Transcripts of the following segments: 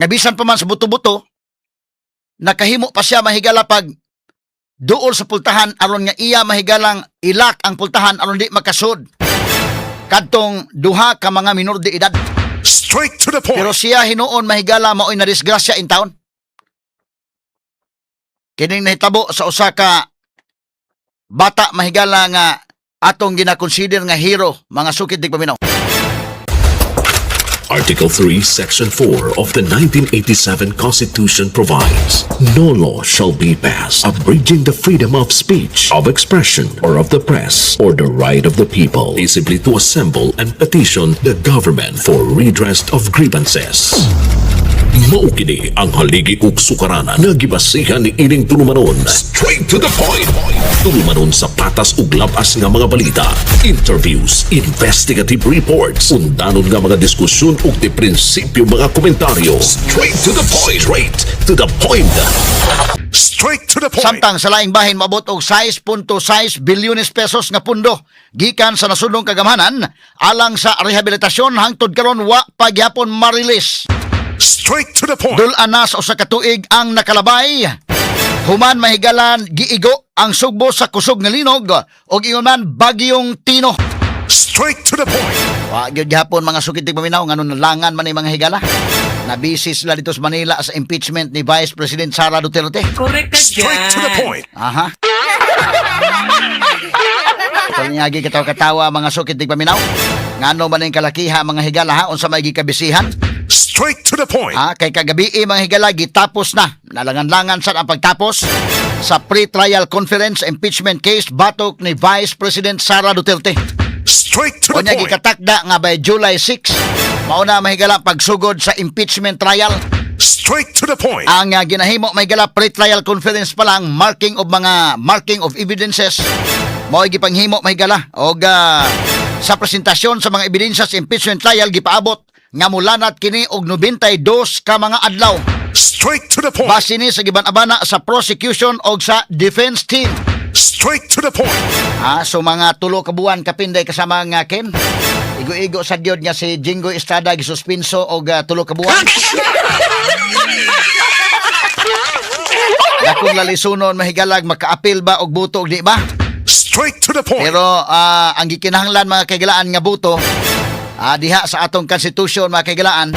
Nga bisan pa man sa buto-buto, nakahimo pa siya, mahigala, pag duol sa pultahan aron nga iya mahigalang i-lock ang pultahan aron di makasud kadtong duha ka mga minor de edad. Straight to the point. Pero siya hinuon, mahigala, mao'y nadisgrasya in town. Kining nahitabo sa usa ka bata, mahigala, nga atong gina-consider nga hero, mga sukid tigpaminaw. Article 3, Section 4 of the 1987 Constitution provides, "No law shall be passed abridging the freedom of speech, of expression, or of the press, or the right of the people peaceably to assemble and petition the government for redress of grievances." Mao kini ang haligi ug sukaranan nga gibasihan ni ining tulumanon. Straight to the point. Tulumanon sa patas ug labas nga mga balita, interviews, investigative reports, undanon nga mga diskusyon ug di prinsipyo mga komentaryo. Straight to the point. Straight to the point. Straight to the point. Samtang sa laing bahin, maabot og 6.6 bilyones pesos nga pundo gikan sa nasudnong kagamhanan alang sa rehabilitasyon, hangtod karon wa pa gyapon ma-release. Straight to the point. Dul-an na sa usa ka tuig ang nakalabay. Human, mahigalan, giigo ang Sugbo sa kusog nga linog ug ingon man bagyong Tino. Straight to the point. Wa gyud gihapon, mga sukid paminaw, ngano nalangan man ni mga higala. Nabisi sila dito sa Manila sa impeachment ni Vice President Sara Duterte. Correct ka dyan. Straight to the point. Aha. Ito niyagi katawa-katawa, mga sukid paminaw. Ngano man ning kalakiha, mga higala, ha, unsa may gikabisihan? Straight to the point. Ha, kay kagabi, mga higala, gitapos na. Nalangan-langan sa ang pagtapos sa pre-trial conference impeachment case batok ni Vice President Sara Duterte. Straight to the Unya point. gikatakda nga by July 6 mao na, mahigala, pagsugod sa impeachment trial. Straight to the point. Ang ginahimo, mahigala, pre-trial conference pa lang, marking of mga marking of evidences mao gipanghimo, mahigala, og sa presentasyon sa mga ebidensya sa impeachment trial, gipaabot nga mulanat kini og 92 ka mga adlaw. Straight to the point. Base ni sa giban-abana sa prosecution og sa defense team. Straight to the point. Ah, so mga 3 ka buwan kapinday kasama nga Ken. Igo-igo sa gyud nga si Jinggoy Estrada gisuspinso og 3 ka buwan. Dakong lalisunon, mahigalag, makaapil ba og buto og di ba? Straight to the point. Pero ang gikinahanglan, mga kaigalaan, nga buto diha sa atong constitution, mga kaigalaan,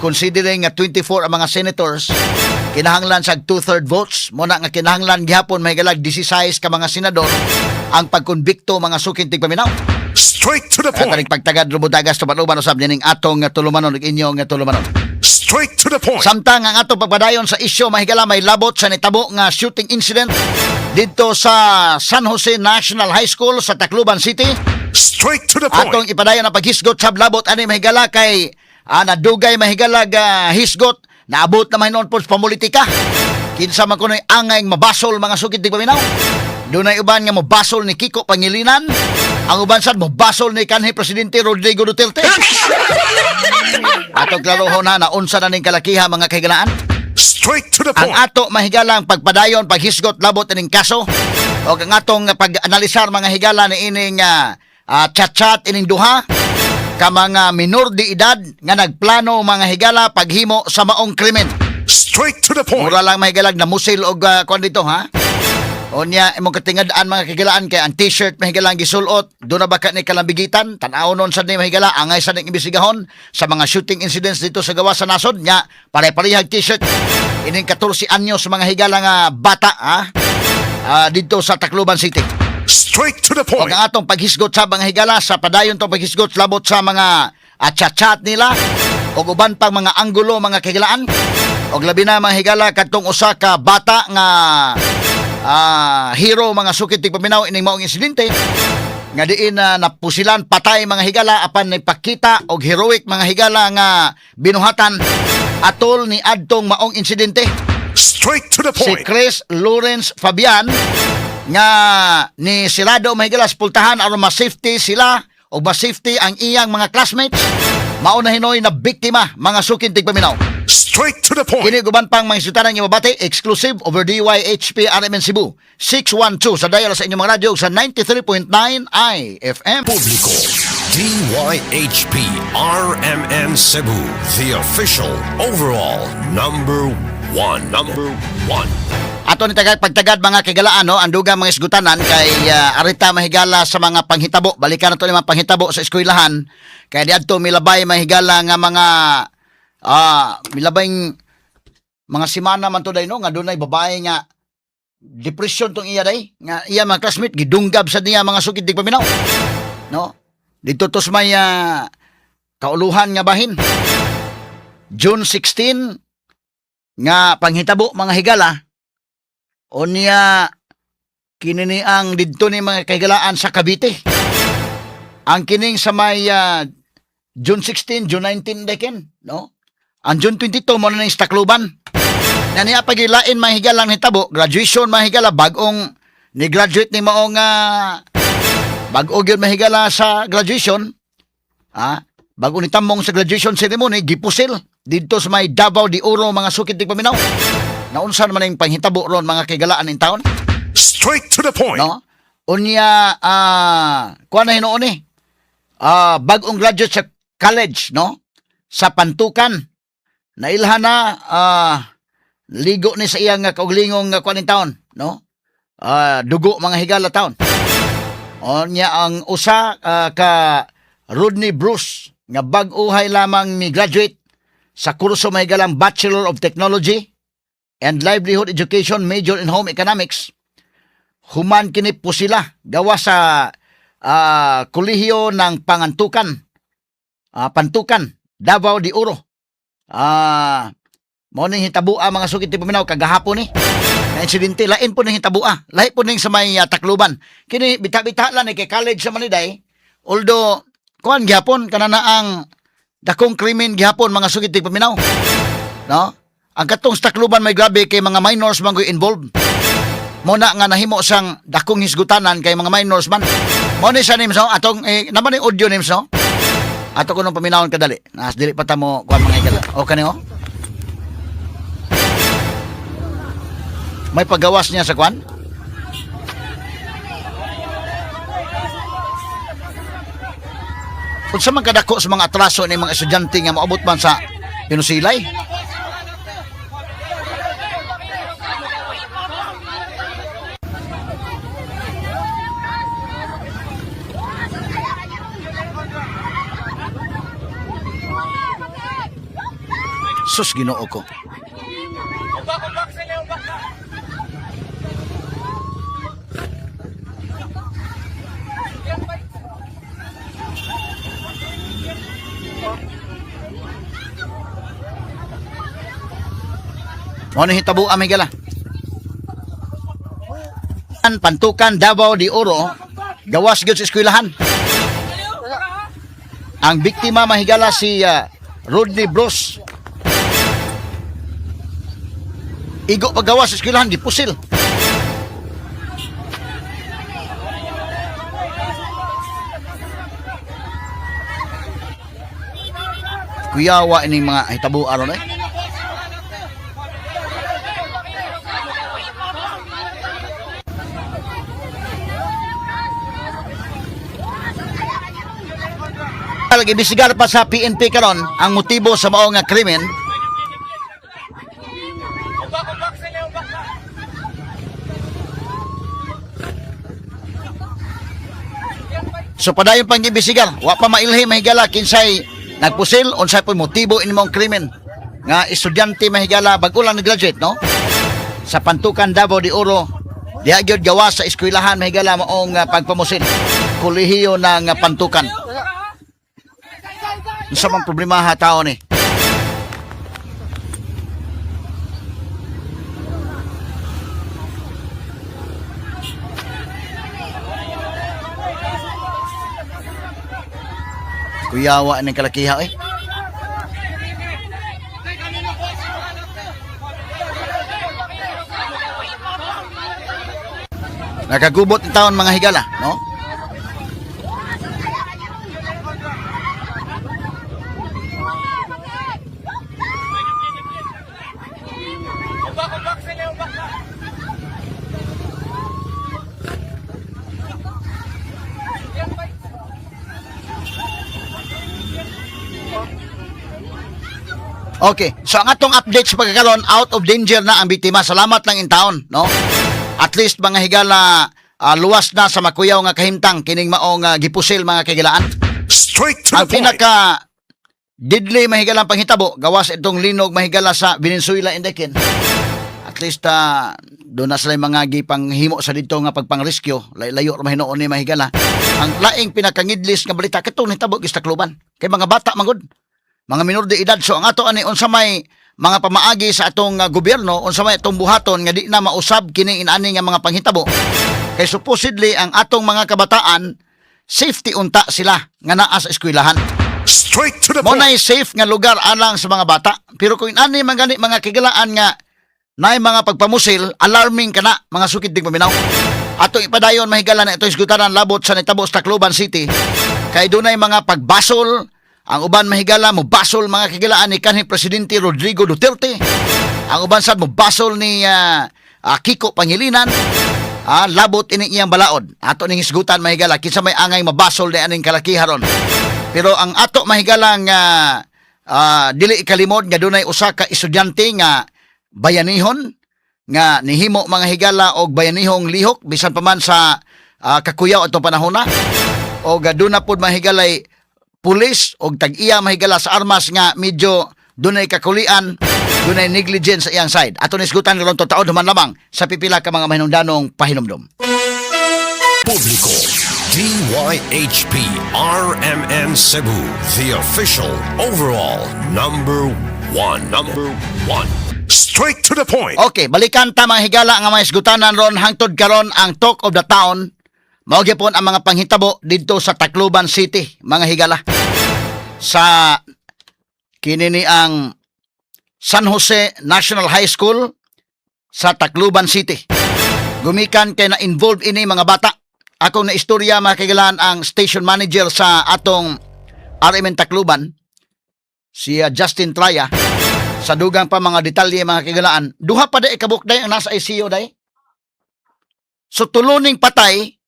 considering nga 24 ang mga senators, kinahanglan sa two-third votes mo na nga kinahanglan gihapon, mahigalag, 16 ka mga senador ang pagkonbikto, mga suking tigpaminaw. Straight to the At point. pagtagad rubudagas tuban-uban usab nining atong tulumanon ug inyong tulumanon. Straight to the point. Samtang ang atong pagpadayon sa isyu, mahigala, may labot sa nitabo nga shooting incident didto sa San Jose National High School sa Tacloban City. Straight to the point. Atong ipadayon ang paghisgot sa labot ani, mahigala, kay nadugay, mahigala, ga hisgot, naabot na mahinoon po sa pamulitika. Kinsa man kuno'y angay mabasol, mga sukid tigpaminaw. Dunay uban nga mobasol ni Kiko Pangilinan. Ang uban sad mobasol ni kanhi Presidente Rodrigo Duterte. Atong klarohon na na unsa na ning kalakiha, mga kahigalaan. Straight to the Ang point. ato, mahigalang, pagpadayon paghisgot labot ining kaso o ang atong pag-analisar, mga higala, ni ining chat-chat ining duha ka mga minor de edad nga nagplano, mga higala, paghimo sa maong krimen. Straight to the point. Mura lang, mahigalag, na musil og kuan dito, ha. Unya imong katingad-an, mga kagilaan, kay ang t-shirt, mahigala, ang gisulot do na ba ka ni kalambigitan tan-aw nun sad ni, mahigala, angay sad ning imbestigahon sa mga shooting incidents dito sa gawas sa nasod nya pare-parehag t-shirt ining 14 anyos, mga higala, nga bata, ha, dito sa Tacloban City. Straight to the O point. ang atong paghisgot sa mga higala sa padayon tong paghisgot labot sa mga chat-chat nila o uban pang mga anggulo, mga kahigalaan, og labi na, mga higala, kadtong usa ka bata nga hero, mga sukit tigpaminaw, ining maong insidente nga diin na napusilan patay, mga higala, apan nagpakita og heroic, mga higala, nga binuhatan atol ni adtong maong insidente. Straight to the Si point. Chris Lawrence Fabian nga ni sirado, mahigala, sa pultahan aron ma-safety sila o ma-safety ang iyang mga classmates, mao na hinoy na biktima, mga sukin tigpaminaw. Straight to the point. Kini guban pang mga isutanan nga mabati exclusive over DYHP RMN Cebu 612 sa dial sa inyong mga radyo sa 93.9 IFM. Publiko. DYHP RMN Cebu, the official overall number one. Number one. Ato ni tagad pagtagad mga kigalaan, no, ang dugang mga isgutanan kay arita mahigala sa mga panghitabo. Balikan nato ni mga panghitabo sa eskwelahan kay diadto milabay mahigala nga mga milabay mga simana man to day, no, nga dunay babae nga depression tong iya day nga iya mga classmate gidunggab sa niya, mga sukid di paminaw, no? Dito to sa may kauluhan nga bahin, June 16 nga panghitabo, mga higala. Unya kini ni ang didto ni mga kahigalaan sa Cavite. Ang kining sa may June 16, June 19 deken, no? Ang June 22 mo na ning sa Tacloban. Na niya pagilain mga higalang hitabo, graduation mga higala, bagong ni graduate ni maong bag-o gyud mahigala sa graduation. Ah, bago ni tamong sa graduation ceremony, gipusil didto sa may Davao de Oro, mga sukit di paminaw. Naunsa naman ang panghitabo ron, mga kaigalaan in town, Straight to the point. No? Unya kuan na hinuon ni. Bagong graduate sa college, no? Sa Pantukan. Nailhan na ligo ni sa iyang kaugalingong nga kuan in town, no? Dugo mga higala taon. Unya ang usa ka Rodney Bruce nga bag-ohay lamang ni graduate sa kurso mahigalang Bachelor of Technology and Livelihood Education major in Home Economics, human kini po sila gawa sa kolehiyo ng Pangantukan, Pantukan, Davao de Oro. Mao ning hitabua, mga sukit ti paminaw, kagahapon ni na insidente. Lain po ning hitabua, lahi po ning sa may Tacloban. Kini bita-bita lang ni kay college sa Maniday, although kuan gihapon kanana ang dakong krimen gihapon, mga sukit ti paminaw, no? Ang katong sa Tacloban may grabe kay mga minors man involved. Mo na nga nahimo sang dakong hisgutanan kay mga minors man. Mo ni sa nims, no? Atong naman ni audio nims, no? Ato ko nung paminawon kadali. Nas dili pa ta mo kuan, mga higala. O kani oh. May paggawas niya sa kuan? Unsa man kadako sa mga atraso ni mga estudyante nga moabot man sa pinusilay? Sus, Ginoo ko. Mao ni hitabo, amigala. An Pantukan, Davao de Oro, gawas gyud sa eskwelahan. Ang biktima mahigala si Rodney Bros. Igo paggawas sa eskwelahan, gipusil. Kuyawa ining mga hitabo aron eh. Gibisigar pa sa PNP karon ang motibo sa mao nga krimen. So padayon pang gibisigar, wa pa mailhi mahigala kinsay nagpusil, unsay po motibo ini maong krimen nga estudyante mahigala, bag-o lang ni-graduate, no? Sa Pantukan, Davao de Oro, diha gyud gawas sa eskwelahan mahigala maong pagpamusil. Kolehiyo ng Pantukan. Unsa man problema ha tao ni? Kuyawa ng kalakiha eh. Nakagubot ng taon mga higala, no? Okay. So ang atong update sa pagkakaroon, out of danger na ang biktima. Salamat lang in taon, no? At least, mga higala, luwas na sa makuyaw nga kahimtang kining maong gipusil, mga kahigalaan. Straight to Ang the point. pinaka deadly, mahigala, panghitabo gawas itong linog, mahigala, sa Venezuela indekin. At least doon na sila yung mga gipanghimo sa dito nga pagpang-rescue. Layo ra mahinuon ni, mahigala. Ang laing pinakangidlis nga balita katong nahitabo sa Tacloban. Kay mga bata man gud. Mga minor de edad. So ang ato ani, unsa may mga pamaagi sa atong gobyerno, unsa may atong buhaton nga di na mausab kini inani nga mga panghitabo. Kay supposedly ang atong mga kabataan, safety unta sila nga naa sa eskwelahan. Straight to the Mo point. nay safe nga lugar alang sa mga bata. Pero kung ani man gani, mga kahigalaan, nga naay mga pagpamusil, alarming kana, mga sukid tig paminaw. Atong ipadayon, mahigala, na ito isgutaran labot sa nitabo sa Tacloban City. Kay dunay mga pagbasol, ang uban, mahigala, mo basol, mga kahigalaan, ni kanhi Presidente Rodrigo Duterte. Ang uban sad mo basol ni Kiko Pangilinan. Labot ini iyang balaod. Ato ning hisgutan, mahigala, kinsa may angay mabasol ni aning kalakiharon. Pero ang ato, mahigalang dili ikalimod nga dunay usa ka estudyante nga bayanihon nga nihimo, mga higala, og bayanihong lihok bisan pa man sa kakuyaw atong panahona og duna pod, mahigalay, pulis og tag-iya, mahigala, sa armas nga medyo dunay kakulian, dunay negligence sa iyang side. Ato ni hisgutan karon taon human lamang sa pipila ka mga mahinungdanong pahinumdom. Publiko. DYHP RMN Cebu, the official overall number one. Number one. Straight to the point. Okay, balikan ta, mga higala, nga mga isgutanan ron. Hangtod karon ang talk of the town mao gyapon ang mga panghitabo didto sa Tacloban City, mga higala. Sa kini ni ang San Jose National High School sa Tacloban City. Gumikan kay na involved ini mga bata. Akong na istorya, mga kahigalaan, ang station manager sa atong RMN Tacloban, si Justin Traya, sa dugang pa mga detalye, mga kahigalaan. Duha pa day kabuk day ang nasa ICU day. So tulo ning patay,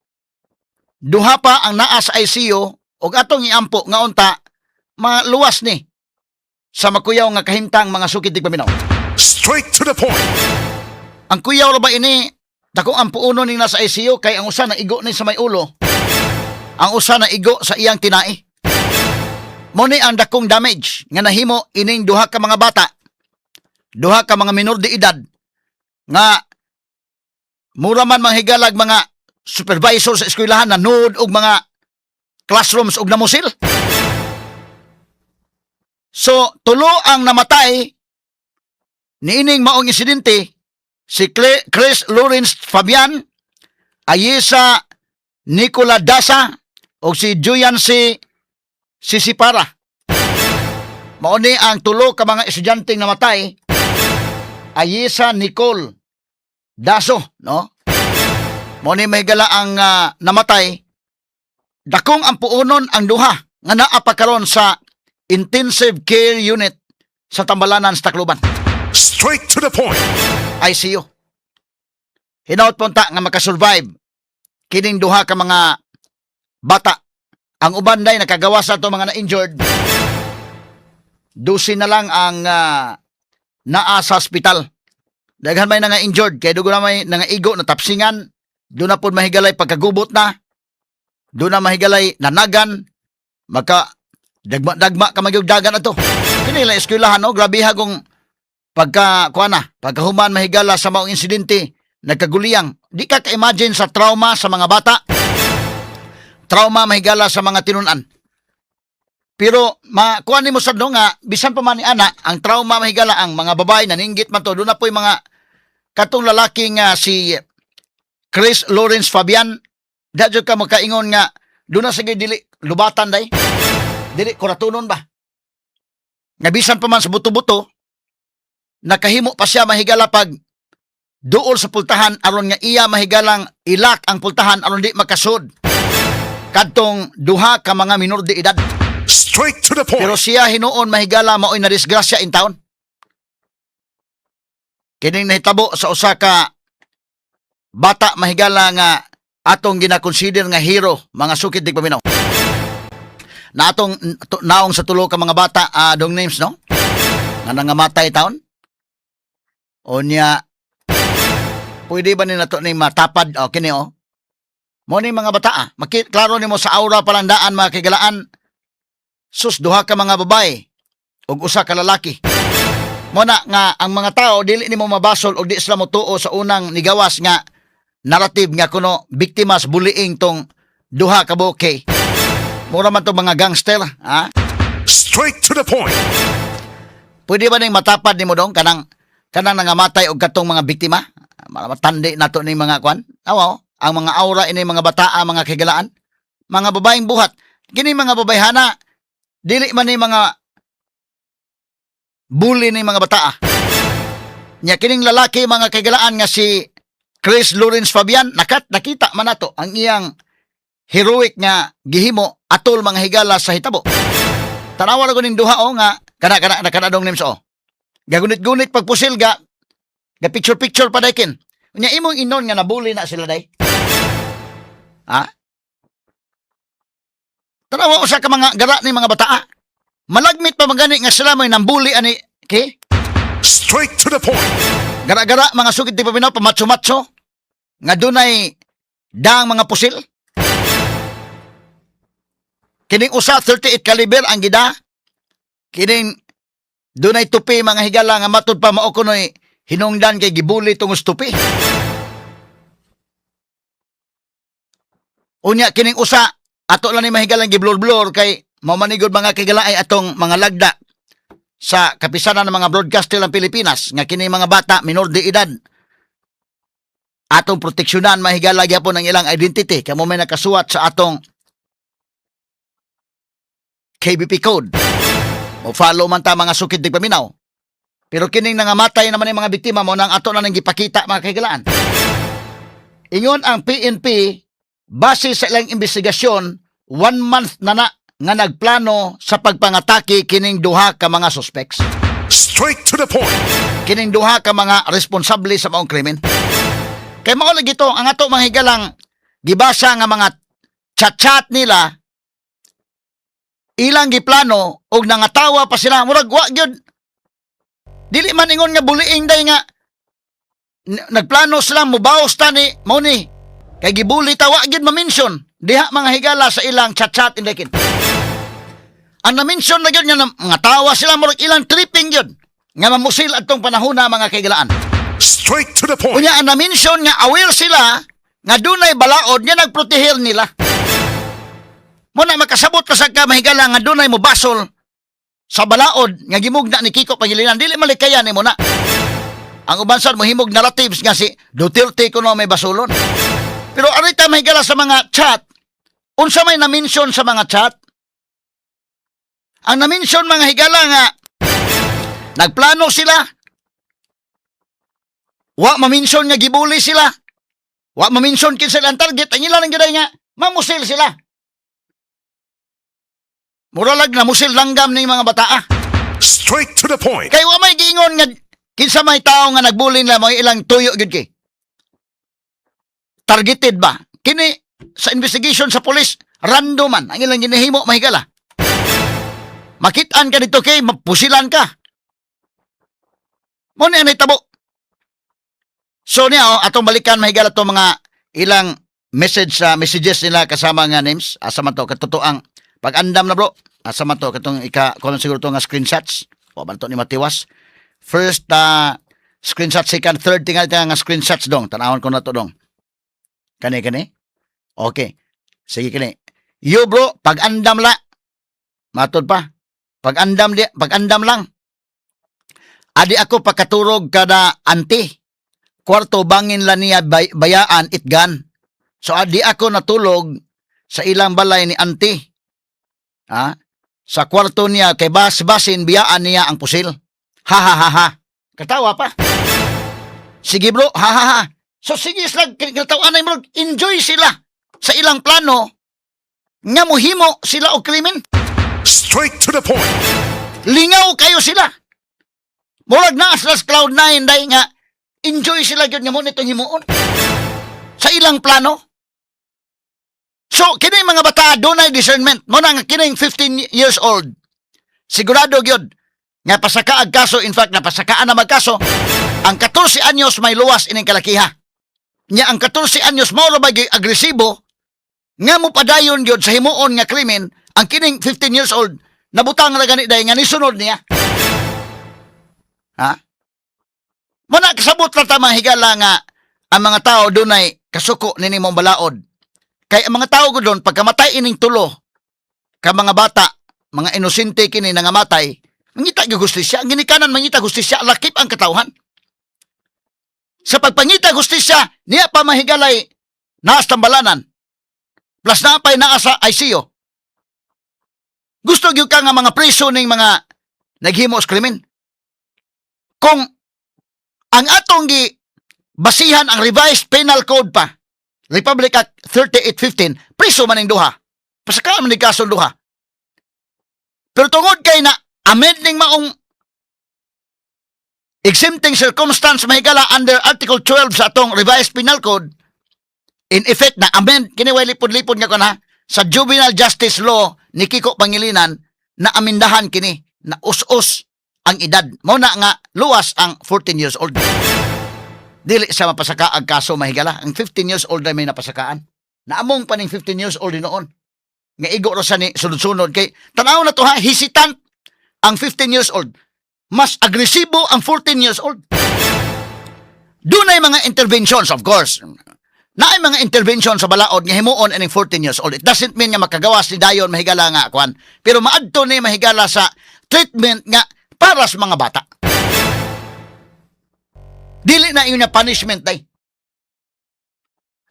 duha pa ang naa sa ICU ug atong iampo nga unta maluwas ni sa makuyaw nga kahimtang, mga sukid tigpaminaw. Straight to the point. Ang kuyaw ra ba ini, dako ang puuno ning nasa ICU kay ang usa na igo ni sa may ulo. Ang usa na igo sa iyang tinai. Mo ni ang dakong damage nga nahimo ining duha ka mga bata. Duha ka mga minor de edad nga mura man manghigalag mga supervisor sa eskwelahan na nuod og mga classrooms og namusil. So, tulo ang namatay niining maong insidente: si Chris Lawrence Fabian, Ayesa Nicola Dasa, o si Julian si Sisipara. Mao ni ang tulo ka mga estudyanteng namatay. Ayesa Nicole Daso, no? Mao ni, mahigala, ang namatay. Dakong ang puonon ang duha nga naa pa karon sa intensive care unit sa Tambalanan sa Tacloban. Straight to the point. ICU. Hinaot po ta nga makasurvive kining duha ka mga bata. Ang uban day nakagawa sa ato mga na-injured. 12 na lang ang naa sa ospital. Daghan may nga injured kay dugo na may nangaigo na tapsingan, do na pod, mahigalay, pagkagubot na. Do na, mahigalay, nanagan maka dagma-dagma ka magyug dagan ato. Kini lang eskwelahan, no, grabe ha kung pagka kuan na, pagkahuman, mahigala, sa maong insidente, nagkaguliyang. Di ka ka-imagine sa trauma sa mga bata. Trauma, mahigala, sa mga tinunan. Pero makuha nimo sad, no, nga bisan pa man ni ana ang trauma, mahigala, ang mga babae naninggit man to. Doon na po'y mga katong lalaki nga si Chris Lawrence Fabian, da jud ka makaingon nga doon na sige dili lubatan day. Dili kuratunon ba? Nga bisan pa man sa buto-buto, nakahimo pa siya, mahigala, pag duol sa pultahan aron nga iya, mahigalang, i-lock ang pultahan aron di makasud kadtong duha ka mga minor de edad. Straight to the point. Pero siya hinuon, mahigala, maoy na disgrasya in town. Kining nahitabo sa usa ka bata, mahigala, nga atong gina-consider nga hero, mga sukid tigpaminaw. Na atong naong sa tulo ka mga bata, dong names, no? Nga nangamatay taon? O niya, pwede ba ni nato ni matapad? O, kini o. Mo ni mga bata ah. Klaro nimo sa aura palandaan, mga kigalaan. Sus, duha ka mga babae ug usa ka lalaki. Mo na nga ang mga tao dili nimo mabasol og di sila motuo sa unang nigawas nga narrative nga kuno biktima sa bullying tong duha ka buke. Mura man to mga gangster, ha? Straight to the point. Pwede ba ning matapad nimo dong kanang kanang nangamatay og katong mga biktima? Matandi nato ning mga kwan. Aw, ang mga aura ini mga bataa, mga kigalaan, mga babaeng buhat. Kini mga babayhana dili man ni mga bully ni mga bataa. Nya kining lalaki, mga kigalaan, nga si Chris Lawrence Fabian, nakita man nato ang iyang heroic nga gihimo atol, mga higala, sa hitabo. Tanawa ra ko ning duha o nga kana kana kana dong names o. Gagunit-gunit pagpusil ga ga picture picture pa daykin. Unya imong inon nga nabuli na sila day. Ha? Tanawa usa ka mga gara ni mga bataa. Malagmit pa magani nga sila may nambuli ani ke. Straight to the point. Gara-gara, mga sugid di paminaw, pamatso-matso nga dunay daang mga pusil. Kining usa 38 caliber ang gida. Kining dunay tupi, mga higala, nga matud pa mao kunoy hinungdan kay gibuli tungos tupi. Unya kining usa ato lang ni mahigalang giblur-blur kay mao manigod, mga kigala, ay atong mga lagda sa kapisanan ng mga broadcaster ng Pilipinas nga kini mga bata minor de edad, atong proteksyonan, mahigala, gyapon ang ilang identity kay mo may nakasuwat sa atong KBP code. Mo follow man ta, mga sukid di paminaw. Pero kining nangamatay naman yung mga biktima mo nang ato na nang gipakita, mga kahigalaan. Ingon ang PNP, base sa ilang investigasyon, one month na na nga nagplano sa pagpangatake kining duha ka mga suspects. Straight to the point. Kining duha ka mga responsable sa maong krimen. Kay mao lagi to ang ato mga higalang gibasa nga mga chat-chat nila, ilang giplano og nangatawa pa sila, murag wa gyud, dili man ingon nga bullying day nga nagplano sila mubaos ta ni mao ni kay gibuli ta. Wa gyud ma-mention diha, mga higala, sa ilang chat-chat indekin. Ang na-mention na gyud nga mga tawa sila, murag ilang tripping gyud nga mamusil adtong panahona, mga kahigalaan. Straight to the point. Unya ang na-mention nga aware sila nga dunay balaod nga nagproteher nila. Muna makasabot ka sa ka mahigala nga dunay mo basol sa balaod nga gimugna ni Kiko Pangilinan. Dili malikayan ni mo na. Ang uban sad mohimog narratives nga si Duterte kuno may basulon. Pero arita, mahigala, sa mga chat, unsa may na-mention sa mga chat? Ang na-mention, mga higala, nga nagplano sila. Wa ma-mention nga gibuli sila. Wa ma-mention kinsa ilang target. Ang ilan ang giday nga mamusil sila. Muralag na musil langgam ni mga bataa. Straight to the point. Kay wa may giingon nga kinsa may tao nga nagbuli nila mo ilang tuyo gyud kay. Targeted ba? Kini sa investigation sa police, random man ang ilang ginahimo, mahigala. Makitaan ka dito kay mapusilan ka. Mo ni ang nahitabo. So niya oh, atong balikan, mahigala, to mga ilang message sa messages nila kasama nga names. Asa man to katotoang pag-andam na, bro? Asa man to katong ika kuno siguro to nga screenshots. Wa man to ni matiwas. First screenshot, second, third, tingali nga screenshots dong. Tanawon ko na to dong. Kani kani. Okay. Sige, kini. Yo bro, pag-andam la. Matod pa. Pag-andam di, pag-andam lang. Adi ako pagkaturog kada anti. Kwarto bangin la niya bayaan itgan. So adi ako natulog sa ilang balay ni anti. Ha? Sa kwarto niya kay bas basin biyaan niya ang pusil. Ha ha ha ha. Katawa pa. Sige bro, ha ha ha. So sige sila, kinatawan bro, enjoy sila sa ilang plano nga muhimo sila og krimen. Straight to the point. Lingaw kayo sila. Murag na sila sa cloud nine day nga enjoy sila gyud nga mo nitong himuon sa ilang plano. So, kini mga bata dunay discernment. Mo na nga kining 15 years old. Sigurado gyud. Nga pasakaag kaso, in fact, napasakaan na magkaso, ang 14 anyos may luwas ining kalakiha. Nya ang 14 anyos mao ra ba gyud agresibo nga mopadayon gyud sa himuon nga krimen. Ang kining 15 years old nabutang ra gani day nga nisunod niya. Ha? Muna kasabot ra ta, mga higala, nga ang mga tao dunay kasuko nini mong balaod. Kay ang mga tao ko doon, pagkamatay ining tulo ka mga bata, mga inosente kini nangamatay, mangita gyud hustisya. Ang ginikanan mangita hustisya, lakip ang katawhan. Sa pagpangita hustisya, niya pa mahigalay naas tambalanan. Plus naa pa'y naa sa ICU. Gusto gyud ka nga mga preso ning mga naghimo sa krimen. Kung ang atong gi basihan ang Revised Penal Code pa, Republic Act 3815, preso man ning duha. Pasakaan man ni kaso duha. Pero tungod kay na amending maong exempting circumstance, mahigala, under Article 12 sa atong Revised Penal Code, in effect na amend kini, way lipod-lipod nga kon ha, sa Juvenile Justice Law ni Kiko Pangilinan, na amindahan kini na us-us ang edad mo na nga luwas ang 14 years old, dili siya mapasaka ang kaso, mahigala. Ang 15 years old ay may napasakaan. Naamong pa ning 15 years old noon nga igo ra sa ni sunod-sunod kay tanaw na to ha, hesitant ang 15 years old, mas agresibo ang 14 years old. Dunay mga interventions, of course. Naay mga intervention sa balaod nga himuon ining 14 years old. It doesn't mean nga makagawas ni dayon, mahigala, nga kuan. Pero maadto ni, mahigala, sa treatment nga para sa mga bata. Dili na ingon nga punishment day.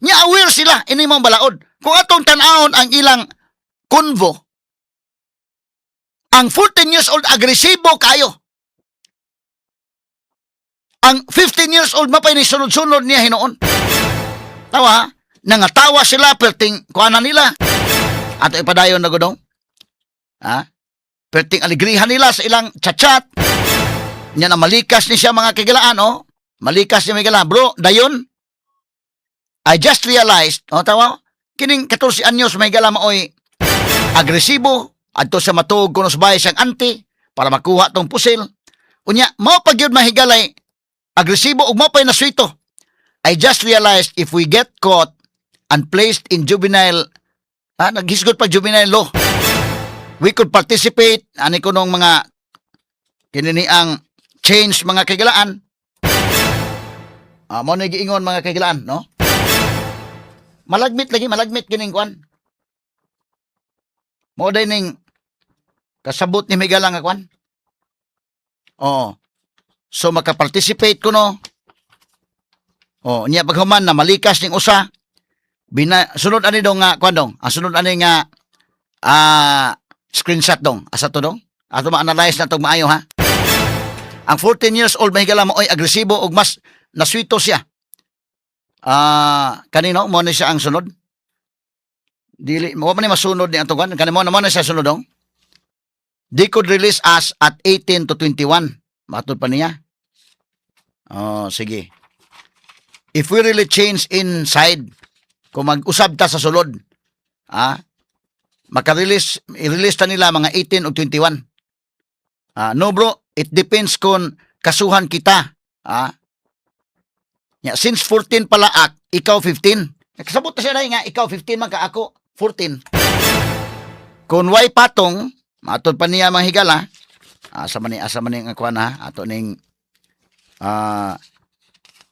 Nya aware sila ini mong balaod. Kung atong tan-awon ang ilang convo, ang 14 years old agresibo kayo. Ang 15 years old mapay ni sunod-sunod niya hinuon. Tawa ha? Nangatawa sila perting kuana nila. Ato ipadayon na gudong. Ha? Perting aligrihan nila sa ilang chat-chat. Nya na malikas ni siya, mga kagilaan, oh. Malikas niya may galaan. Bro, dayon. I just realized, oh, tawa, kining 14 anyos may gala maoy agresibo, adto sa matuog kuno sa bahay siyang auntie para makuha tong pusil. Unya, mao pa gyud, mahigalay, agresibo ug mao pa'y naswito. I just realized if we get caught and placed in juvenile, ah, naghisgot pa juvenile law, we could participate, ani ko nung mga kinini ang change, mga kaigalaan. Ah, mo na giingon, mga kaigalaan, no? Malagmit lagi, malagmit kining kwan. Mo day ning kasabot ni Miguel nga kwan. Oo. So makaparticipate ko no. Oh, niya paghuman na malikas ning usa. Bina, sunod ani dong nga kwan dong. Ang sunod ani nga screenshot dong. Asa to dong? Ato ma-analyze na tong maayo ha. Ang 14 years old, mahigala, mo oy agresibo ug mas naswito siya. Kanino mo na siya ang sunod? Dili mo man ni masunod ni atong kwan. Kanimo na mo na siya sunod dong. They could release us at 18 to 21. Matod pa niya. Oh, sige. If we really change inside, kung mag-usab ta sa sulod, maka-release, i-release ta nila mga 18 o 21. Ah, no bro, it depends kung kasuhan kita. Ya, since 14 pala ak, ikaw 15. Nakasabot na siya na nga, ikaw 15 man ka, ako 14. Kung way patong, matod pa niya mga higala, asa man ni ang kuan ha, ato ning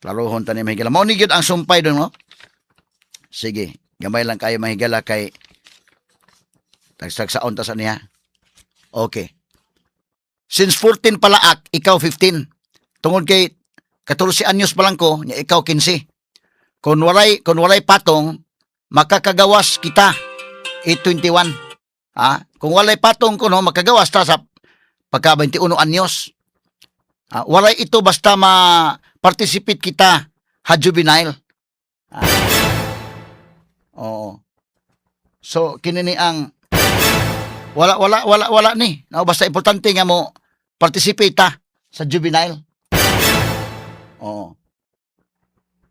klarohon ta ni mahigala. Mao ni gyud ang sumpay doon, no? Sige, gamay lang kayo, mahigala, kay tagsagsaon ta sa niya. Okay. Since 14 pala ak, ikaw 15. Tungod kay 14 anyos pa lang ko, nya ikaw 15. Kung walay patong, makakagawas kita 821. Ha? Kung walay patong ko no, makagawas ta sa pagka 21 anyos. Ah, walay ito basta ma-participate kita ha juvenile. Ah. Oo. So kini ni ang wala wala wala wala ni. No, basta importante nga mo participate ta sa juvenile. Oo.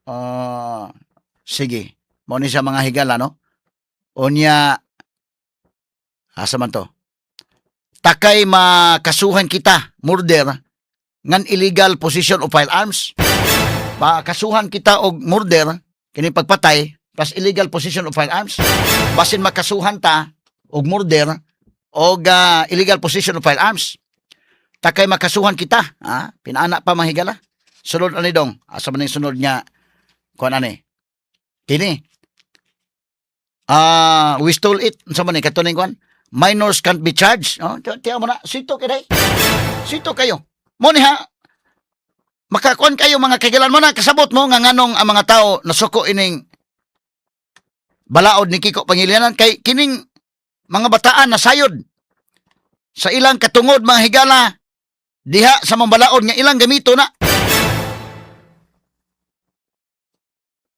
Ah, sige. Mao ni siya, mga higala, no? Unya, asa man to? Takay makasuhan kita, murder, ngan illegal possession of firearms. Makasuhan kita og murder, kini pagpatay, plus illegal possession of firearms. Basin makasuhan ta og murder og illegal possession of firearms. Takay makasuhan kita, ha? Pinaana pa, mga higala. Sunod ani, dong. Asa man ning sunod nga kuan ani? Kini. Ah, we stole it. Unsa man ni kato ning kuan? Minors can't be charged. Oh, tiya mo na, sito kay. Sito kayo. Mo ni ha. Makakuan kayo, mga kahigalaan, mo na kasabot mo nga nganong ang mga tao nasuko ining balaod ni Kiko Pangilinan, kay kining mga bataan na sayod sa ilang katungod, mga higala, diha sa mga balaod nga ilang gamito na.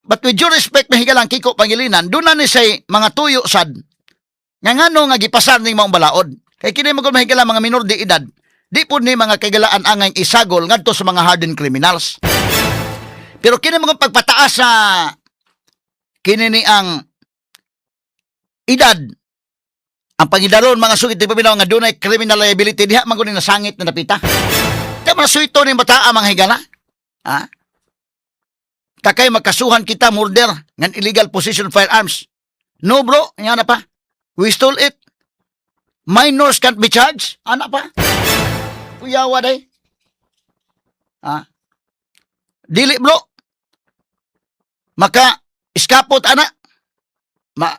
But with due respect, mga higala, Kiko Pangilinan, doon na ni say mga tuyo sad nga ngano nga gipasar ning maong balaod. Kay kini magud, mga higala, mga minor de edad, di pud ni, mga kahigalaan, angay isagol ngadto sa mga hardened criminals. Pero kini mga pagpataas sa kini ni ang edad, ang pangidaron, mga sugit di paminaw, nga dunay criminal liability diha man gud ni nasangit na napita. Di man suito ni bataa, mga higala. Ha? Takay magkasuhan kita murder ngan illegal possession of firearms. No bro, nga na pa. We stole it. Minors can't be charged. Ana pa. Kuyawa day. Ha? Dili, bro. Maka iskapot ana. Ma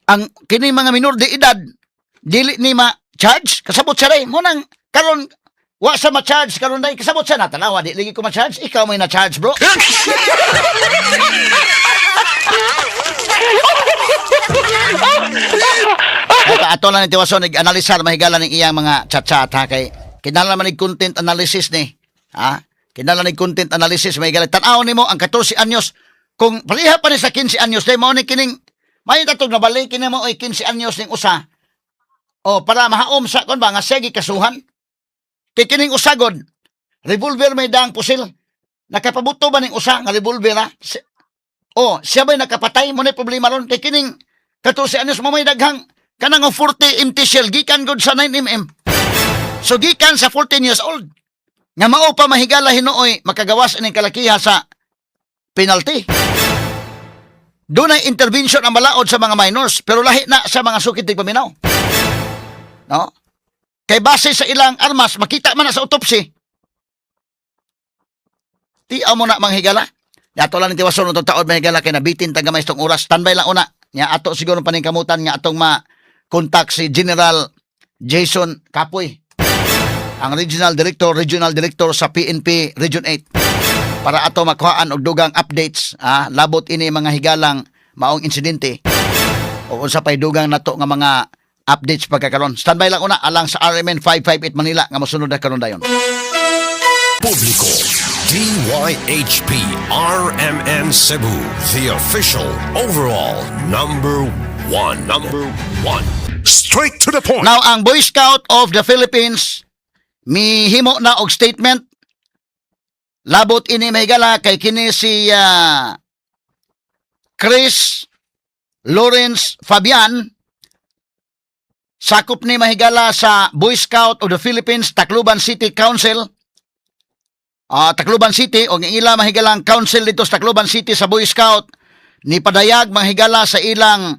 ang kini mga minor de edad dili ni ma charge, kasabot siya day mo nang karon wa sa ma-charge karon day, kasabot siya na tanawa, di lagi ko ma-charge. Ikaw may na-charge, bro. Ito, ato lang ni Tiwason, nag-analisar, mahigala ng iyang mga chat-chat, ha, kay kinahanglan man ni content analysis ni, ha? Kinahanglan ni content analysis, mahigala. Tan-aw nimo ang 14 anyos kung pareha pa ni sa 15 anyos day mao ni kining may tatog na balik kini mo ay 15 anyos ning usa. O para mahaom sa kon ba nga sige kasuhan. Kay kining usagod revolver may daang pusil. Nakapabuto ba ning usa nga revolver, ha? Oh, siya ba'y nakapatay mo na problema ron kay kining 14 anyos mo may daghang kanang 40 empty shell gikan gud sa 9 mm. So gikan sa 14 years old nga mao pa, mahigala, hinuoy makagawas ining kalakiha sa penalty. Dunay intervention ang balaod sa mga minors, pero lahi na sa mga sukit paminaw. No? Kay base sa ilang armas makita man na sa autopsy. Ti mo na, manghigala. Yato lang ni Tiwason utong taod, mahigala, kay nabitin ta gamay itong oras. Standby lang una. Nya ato siguro paningkamutan nga atong ma contact si General Jason Capoy, ang regional director sa PNP Region 8, para ato makuhaan og dugang updates, ah, labot ini, mga higalang, maong insidente o unsa pay dugang nato nga mga updates pagkakaron. Standby lang una alang sa RMN 558 Manila nga mosunod na karon dayon. Publiko. DYHP RMN Cebu, the official overall number one. Number one. Straight to the point. Now, ang Boy Scout of the Philippines mihimo na og statement labot ini, mahigala, kay kini si Chris Lawrence Fabian, sakop ni, mahigala, sa Boy Scout of the Philippines Tacloban City Council. Tacloban City o ang ila, mahigalang, council dito sa Tacloban City sa Boy Scout ni padayag, mahigala, sa ilang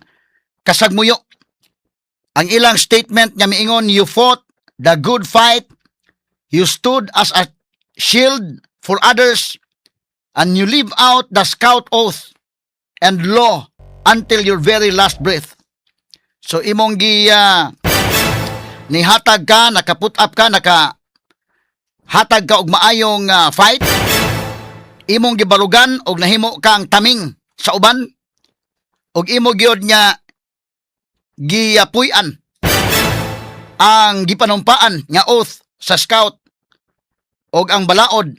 kasagmuyo. Ang ilang statement nga miingon, "You fought the good fight, you stood as a shield for others, and you live out the scout oath and law until your very last breath." So imong gi nihatag ka, naka-put up ka, naka hatag ka og maayong fight, imong gibarugan og nahimo kang taming sa uban, ug imo gyud nga gipuy-an ang gipanumpaan nga oath sa scout og ang balaod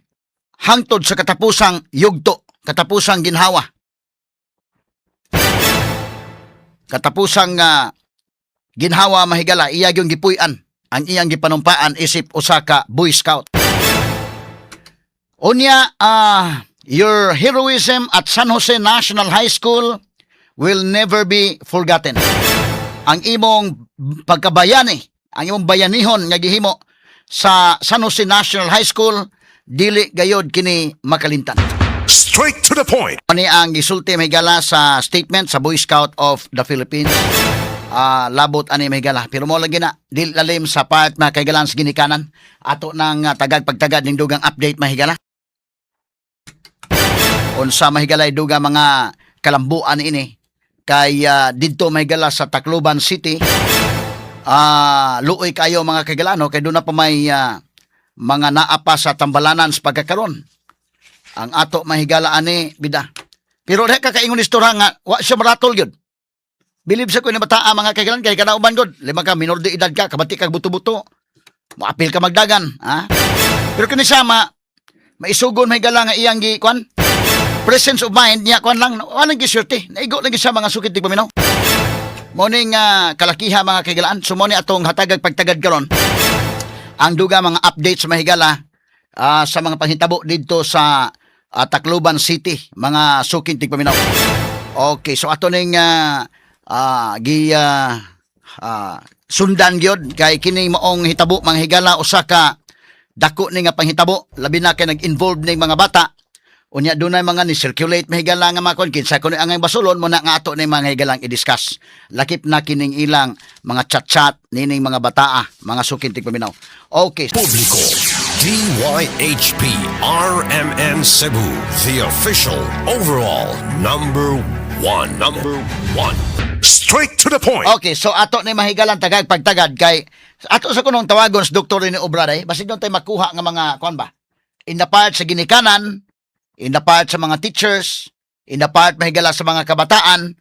hangtod sa katapusang yugto, katapusang ginhawa. Katapusang ginhawa, mahigala, iya yung gipuy-an ang iyang gipanumpaan isip usa ka Boy Scout. Unya, your heroism at San Jose National High School will never be forgotten. Ang imong pagkabayani, ang imong bayanihon nga gihimo sa San Jose National High School, dili gayod kini makalimtan. Straight to the point. Ani ang gisulti, mahigala, sa statement sa Boy Scout of the Philippines. Labot ani, mahigala. Pero mo lagi na dili lalim sa part, mga kahigalaan, sa ginikanan. Ato nang tagag pagtagad ning dugang update, mahigala. Unsa, mahigala, duga mga kalambuan ini kay didto, mahigala, sa Tacloban City, luoy kayo, mga kahigalaan, no? Kay doon na pa may mga naa pa sa tambalanan sa pagkakaron ang ato, mahigala, ani bida. Pero di ka kaingon istorya nga wa siya maratol gyud. Bilib sa ko ni bataa, mga kahigalaan, kay kanauban gud. Lima ka minor de edad ka, kabati kag buto-buto. Moapil ka magdagan, ha? Pero kini siya ma maisugon, mahigala, nga iyang gi kwan presence of mind niya, kwan lang, walang giswerte. Naigo lang gyud siya, mga sukit tigpaminaw. Mo ning kalakiha, mga kahigalaan. So mo ni atong hatagag pagtagad karon ang duga mga updates, mahigala, sa mga panghitabo didto sa Tacloban City, mga suking tigpaminaw. Okay, so ato ning gi sundan gyud kay kini maong hitabo, mga higala, usa ka dako ni nga panghitabo, labi na kay nag-involve ning mga bata. Unya dunay mga ni circulate, mahigala, nga mga kon kinsa kuno ang basulon mo na nga ato ni mga higalang i-discuss. Lakip na kining ilang mga chat-chat nining mga bataa, mga suking tigpaminaw. Okay. Publiko. DYHP RMN Cebu, the official overall number one. Number one. Straight to the point. Okay, so ato ni mahigalang tagag pagtagad kay ato sa kunong tawagon sa Dr. Rene Obraday, basig doon tayo makuha nga mga kuan ba? In the part sa ginikanan, in the part sa mga teachers, in the part, mahigala, sa mga kabataan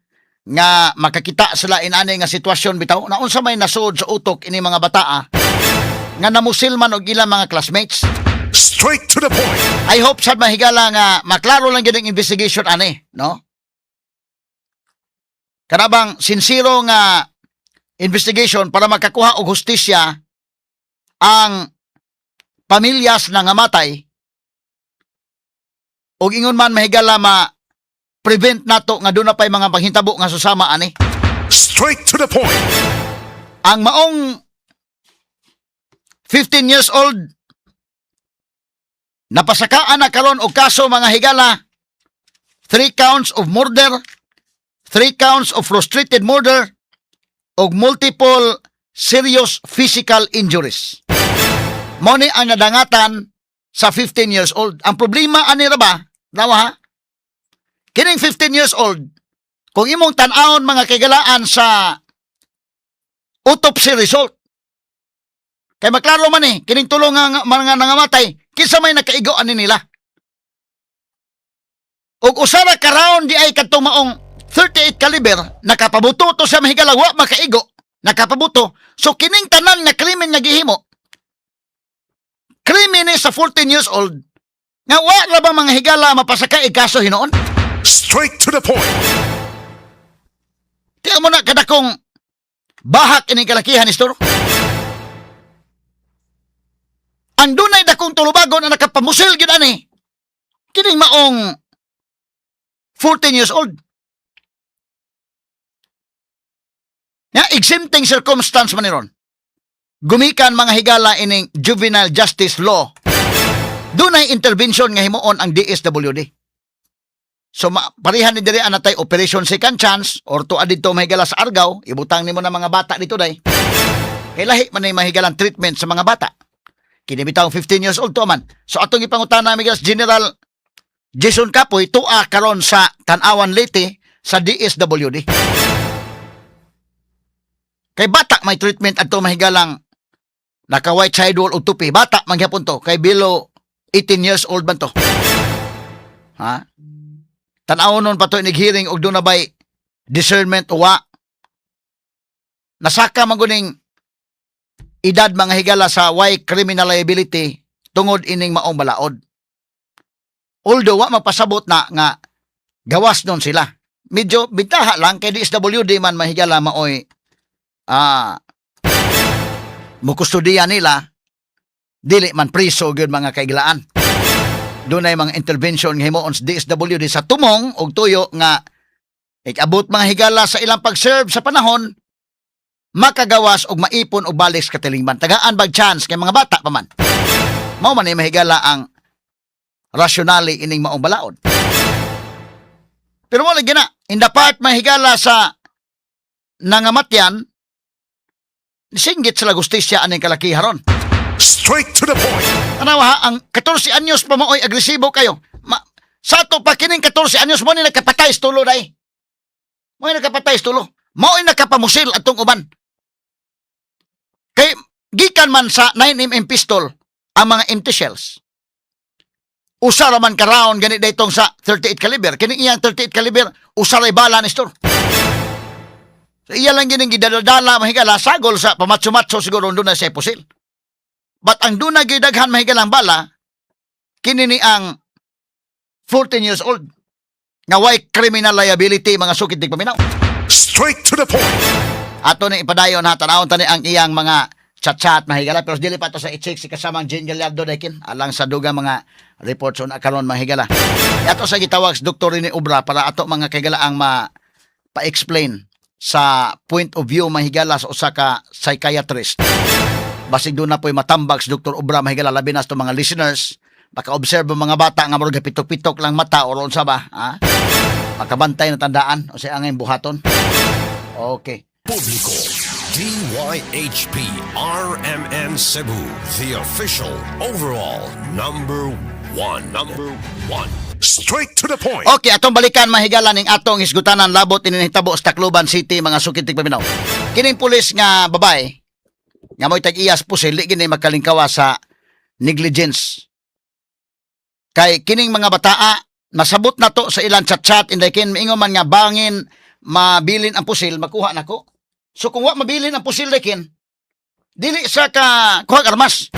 nga makakita sila inani nga sitwasyon bitaw na unsa may nasud sa utok ini mga bataa nga namusil man og ilang mga classmates. Straight to the point. I hope sad, mahigala, nga maklaro lang gyud ang investigation ani, no? Kanabang sincero nga investigation para makakuha og hustisya ang pamilyas na ngamatay ug ingon man, mahigala, ma prevent nato nga doon na pa'y mga panghitabo nga susama ani. Straight to the point. Ang maong 15 years old napasakaan na karon og kaso, mga higala, 3 counts of murder, 3 counts of frustrated murder ug multiple serious physical injuries. Mo ni ang nadangatan sa 15 years old. Ang problema ani ra ba, nawa ha, kining 15 years old, kung imong tan-awon, mga kaigalaan, sa autopsy result, kay maklaro man eh, kining tulong nga mga nangamatay, kinsa may nakaigo ani nila. Ug usa ra ka round di ay kadtong maong 38 caliber, nakapabuto to sa mahigala, wa makaigo, nakapabuto. So kining tanan nga krimen nga gihimo, krimen ni sa 14 years old, nga wa ra ba, mga higala, mapasaka kaso hinuon? Straight to the point. Tiyan mo na kadakong bahak ining kalakihan, Nestor. Ang dunay dakong tulubagon na nakapamusil gyud ani, kining maong 14 years old. Ya, exempting circumstance man ni ron. Gumikan, mga higala, ining juvenile justice law. Dunay intervention nga himuon ang DSWD. So parehan ni diri anatay Operation Second Chance or to didto, mahigala, sa Argao, ibutang nimo na mga bata dito day. Kay lahi man ni mahigalang treatment sa mga bata. Kini bitawng 15 years old to man. So atong ipangutana, mahigala, sa General Jason Capoy tua karon sa Tan-awan, Leyte, sa DSWD. Kay bata may treatment adto, mahigalang naka white sidewall og tupi. Bata man gyapon to kay below 18 years old man to. Ha? Tan-awon nun pa to inig hearing og doon na bay discernment o wa. Nasaka man guning edad, mga higala, sa way criminal liability tungod ining maong balaod. Although wa magpasabot na nga gawas nun sila. Medyo bitaha lang kay DSWD man, mahigala, maoy mukustudiya nila, dili man priso gyud, mga kaiglaan. Dunay mga intervention nga himuon sa DSWD sa tumong og tuyo nga ikabot, mga higala, sa ilang pag-serve sa panahon. Makagawas og maipon og balik sa katilingban. Tagaan bag chance kay mga bata pa man. Mao man ni, mahigala, ang rationale ining maong balaod. Pero wala gina, in the part, mahigala, sa nangamatyan, singgit sa gustisya aning kalakiharon. Straight to the point. Tanawa ha, ang 14 anyos pa maoy agresibo kayo. Sa ato pa kining 14 anyos mo ni nagkapatay sa tulo day. Mo ni nagkapatay sa tulo. Mao'y nakapamusil atong uban. Kay gikan man sa 9 mm pistol ang mga empty shells. Usa ra man ka round gani daytong sa 38 caliber. Kini iyang 38 caliber, usa ray bala ni store. So, iya lang gining gidala-dala, mahigala, sagol sa pamatso-matso siguro doon na siya pusil. But ang doon na gidaghan, mahigalang bala, kini ni ang 14 years old nga way criminal liability, mga sukit tigpaminaw. Straight to the point. Ato ni ipadayon ha, tanawon tani ang iyang mga chat-chat, mahigala, pero dili pa to sa i-check si kasamang Jane Gallardo daykin alang sa dugang mga reports on karon, mahigala. Ato sa gitawag si Dr. Rene Obra para ato mga kagala ang ma pa-explain sa point of view, mahigala, sa usa ka psychiatrist. Basig doon na po'y matambag si Dr. Obra, mahigala, labi na sa mga listeners baka observe ang mga bata nga murag pitok-pitok lang mata or unsa ba, ha? Makabantay na tandaan o sa angay buhaton. Okay. Publiko. DYHP RMN Cebu, the official overall number one. Number one. Straight to the point. Okay, atong balikan, mahigala, ning atong hisgutanan labot ini nahitabo sa Tacloban City, mga sukit tigpaminaw. Kining pulis nga babae nga mo'y tag-iyas pusil, di gini makalingkawa sa negligence. Kay kining mga bataa masabot na to sa ilang chat-chat inday kin miingon man nga bangin mabilin ang pusil makuha nako. So kung wa mabilin ang pusil kin, dili sa ka kuha armas.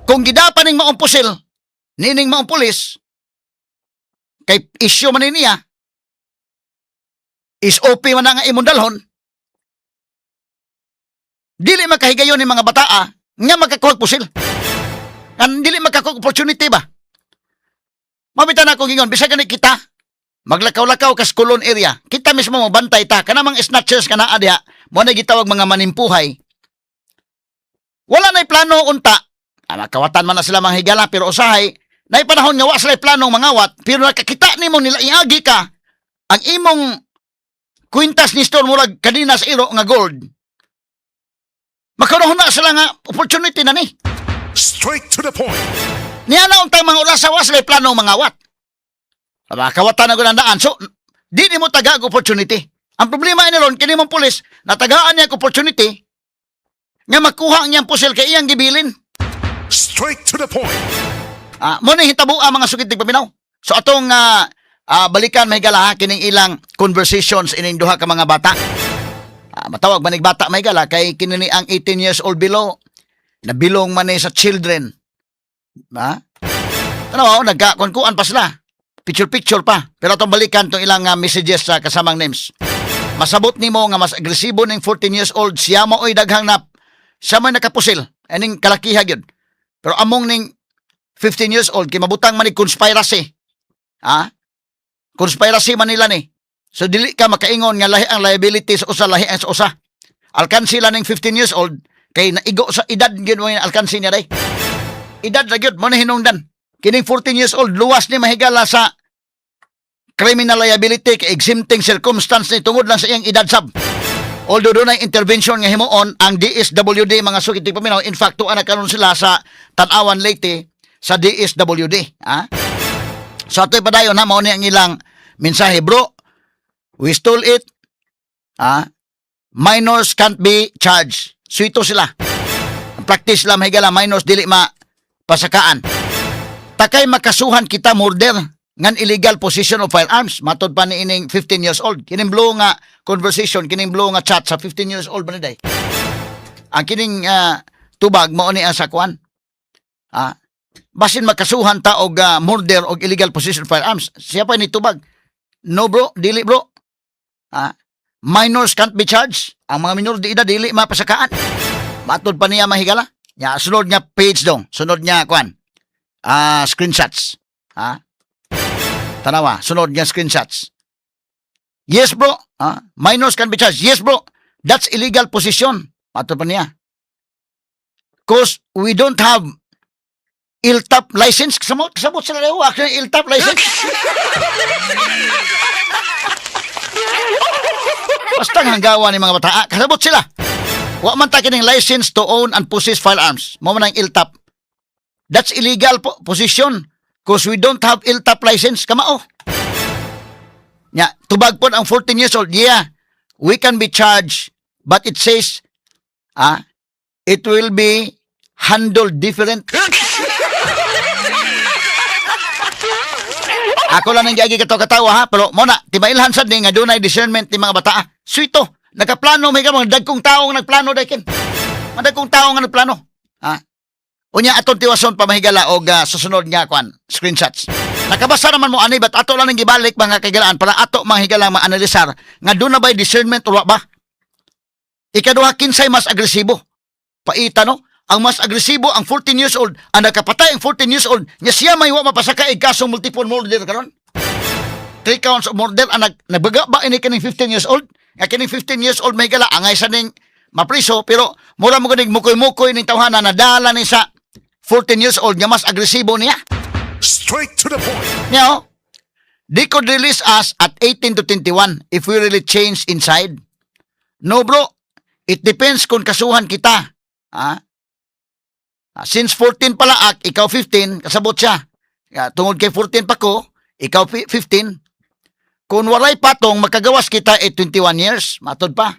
Kung gidapa ning maong pusil nining maong pulis kay isyu man ni niya is OP man na nga imong dalhon, dili makahigayon ni mga bataa nga makakuha og pusil. Ang dili makakuha og opportunity ba. Mabita na ako gingon, bisag gani kita maglakaw-lakaw ka sa Colon area, kita mismo mo bantay ta kana mga snatchers kana diha mo na gitawag mga manimpuhay. Wala na'y plano unta. Ah, makawatan man na sila mga higala, pero usahay nay panahon nga wa sila plano mangawat, pero nakakita nimo nila iagi ka ang imong kwintas ni store murag kadina sa iro nga gold, makaroon na sila nga opportunity na ni. Straight to the point. Niya na untang mga orasa wa sila plano mangawat. Makawatan na gud ang daan. So di nimo taga og opportunity. Ang problema ini ron, kini mong pulis natagaan niya og opportunity nga makuha ang iyang pusil kay iyang gibilin. Straight to the point. Ah, mo ni hitabo ang mga sukit paminaw. So atong balikan, mahigala ha, kining ilang conversations ining duha ka mga bata. Ah, matawag manig bata, mahigala, kay kini ni ang 18 years old below nabilong man ni sa children. Ha? Ano, nagkakuan pa sila. Picture-picture pa. Pero atong balikan tong ilang messages sa kasamang names. Masabot nimo nga mas agresibo ning 14 years old, siya maoy daghang na siya may nakapusil aning kalakiha gyud. Pero among ning 15 years old kay mabutang man ni conspiracy. Ha? Conspiracy man nila ni. So dili ka makaingon nga lahi ang liability sa usa, lahi ang sa usa. Alkansi lang ning 15 years old kay naigo sa edad gyud mo yung alkansi niya day. Edad ra gyud mo na hinungdan. Kining 14 years old luwas ni, mahigala, sa criminal liability kay exempting circumstance ni tungod lang sa iyang edad sab. Although doon ay intervention nga himuon ang DSWD, mga sukit paminaw, in fact tuan na karon sila sa Tan-awan, Leyte sa DSWD, ha? So ato'y padayon ha, mao ni ang ilang mensahe, "Bro, we stole it. Ha? Minors can't be charged." So ito sila. Ang practice lang, mahigala, minors dili ma pasakaan. "Takay makasuhan kita murder ngan illegal possession of firearms," matod pa ni ining 15 years old. Kining blue nga conversation, kining blue nga chat sa 15 years old man ni day. Ang kining tubag mao ni ang sa kuan. Ah, basin makasuhan ta og murder og illegal possession of firearms. Siya pa ni tubag. "No bro, dili bro. Ah, minors can't be charged." Ang mga minor de edad dili mapasakaan. Matod pa niya, mahigala. Ya, sunod nga page dong. Sunod nga kuan. Ah, screenshots. Ha? Tanawa, sunod nga screenshots. Yes, bro. Ah, minors can be charged. Yes, bro. That's illegal possession. Ato pa niya. 'Cause we don't have ILTAP license. Kasabot, kasabot sila daw. Actually, ILTAP license. Basta ang hanggawa ni mga bata. Ah, kasabot sila. Wa man ta kining license to own and possess firearms. Mao man ang ILTAP. That's illegal possession. 'Cause we don't have ILTAP license. Kamao. Nya, tubag po ang 14 years old. Yeah, we can be charged. But it says, it will be handled different. Ako lang ang giagi kato katawa ha, pero mo na, timailhan sad ni nga dunay discernment ni mga bata. Ah. Sweeto, nakaplano may ka mga dagkong tawo nga nagplano dayken. Mga dagkong tawo nga nagplano. Ha? Unya atong tiwason pamahigala og susunod nga kwan, screenshots. Nakabasa naman mo ani, but ato lang ang gibalik, mga kaigalaan, para ato mga higala maanalisar nga doon na ba'y discernment o wa ba? Ikaduha, kinsay mas agresibo? Paita no? Ang mas agresibo ang 14 years old, ang nakapatay ang 14 years old, nya siya may wa mapasaka og kaso multiple murder karon. Three counts of murder ang nagbaga ba ini kining 15 years old? Nga kining 15 years old may gala angay sa ning mapriso, pero mura mo ganing mukoy-mukoy ning tawhana nadala ni sa 14 years old nga mas agresibo niya. Straight to the point. Now, they could release us at 18 to 21 if we really change inside. No, bro, it depends kung kasuhan kita. Ha? Ah, since 14 pala ak, ikaw 15, kasabot siya. Ya, tungod kay 14 pa ko, ikaw 15. Kung walay patong, makagawas kita eh 21 years. Matod pa.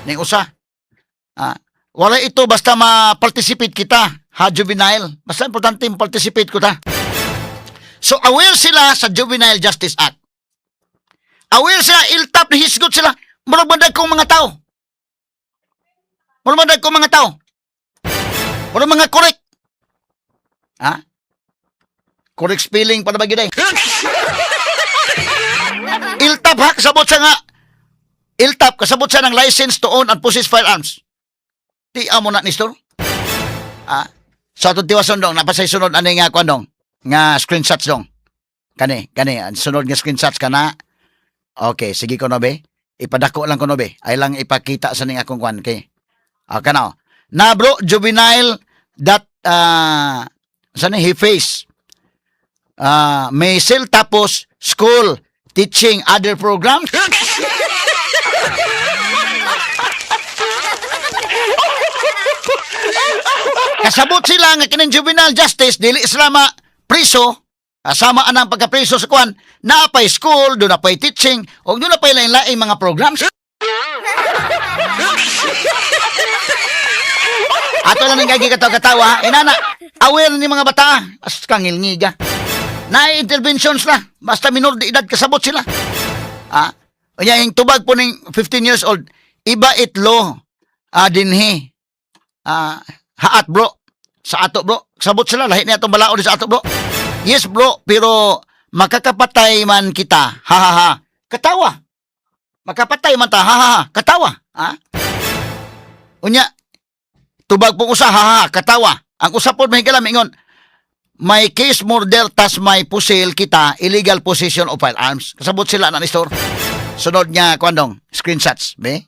Ning usa. Ah, walay ito basta ma-participate kita. Ha, juvenile. Basta importante participate ko ta. So aware sila sa Juvenile Justice Act. Aware sila, iltap, hisgot sila. Murag mandag kong mga tao. Murag mandag kong mga tao. Murag mga correct. Ha? Correct spelling pa na ba gyud eh? Iltap ha, kasabot siya nga. Iltap, kasabot siya ng license to own and possess firearms. Ti amo na ni Stor. Ah, so atong tiwason dong, napasay sunod ani nga kuan dong, nga screenshots dong. Kani, kani, ang sunod nga screenshots kana. Okay, sige ko no be. Ipadako lang ko no be. Ay lang ipakita sa ning akong kuan kay. Ah, kana. Oh. Na bro, juvenile that sa ni he face. Ah, may cell tapos school teaching other programs. Kasabot sila nga kining juvenile justice dili sila ma priso, kasama anang pagkapriso sa kuan, naa pay school, doon na pay teaching, o doon na pay lain-laing mga programs. Ato lang ning gagi katawa-katawa, inana, aware ni mga bata, as kangilngiga. Na interventions na, basta minor de edad kasabot sila. Ah, unya yung tubag po ning 15 years old, iba itlo dinhi. Ah, haat bro, sa ato bro, sabot sila lahi niya atong balaod sa ato bro. Yes bro, pero makakapatay man kita. Ha ha ha. Katawa. Makapatay man ta. Ha ha ha. Katawa. Ha? Unya, tubag po usa, ha ha, katawa. Ang usa po may mingon, may case murder tas may pusil kita, illegal possession of firearms. Kasabot sila na ni store. Sunod niya, kwandong, screenshots, be?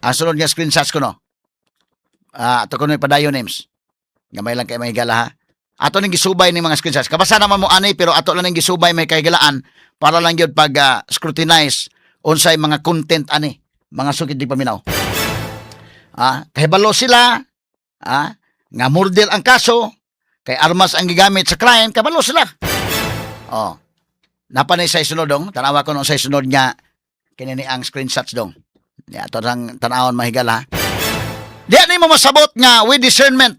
Ah, sunod niya screenshots ko no. Ah, ato ko no padayon names. Gamay lang kay may higala ha. Ato ning gisubay ning mga screenshots. Kabasa naman mo ani pero ato lang ning gisubay may kahigalaan para lang gyud pag scrutinize unsay mga content ani, mga sukid di paminaw. Ah, kahibalo sila, nga murder ang kaso, kay armas ang gigamit sa crime, kabalo sila. Oh. Napanay sa isunod dong, tanawa ko nung sa isunod nga kini ni ang screenshots dong. Ya, ato lang tanawon mahigala. Di ani mo masabot nga with discernment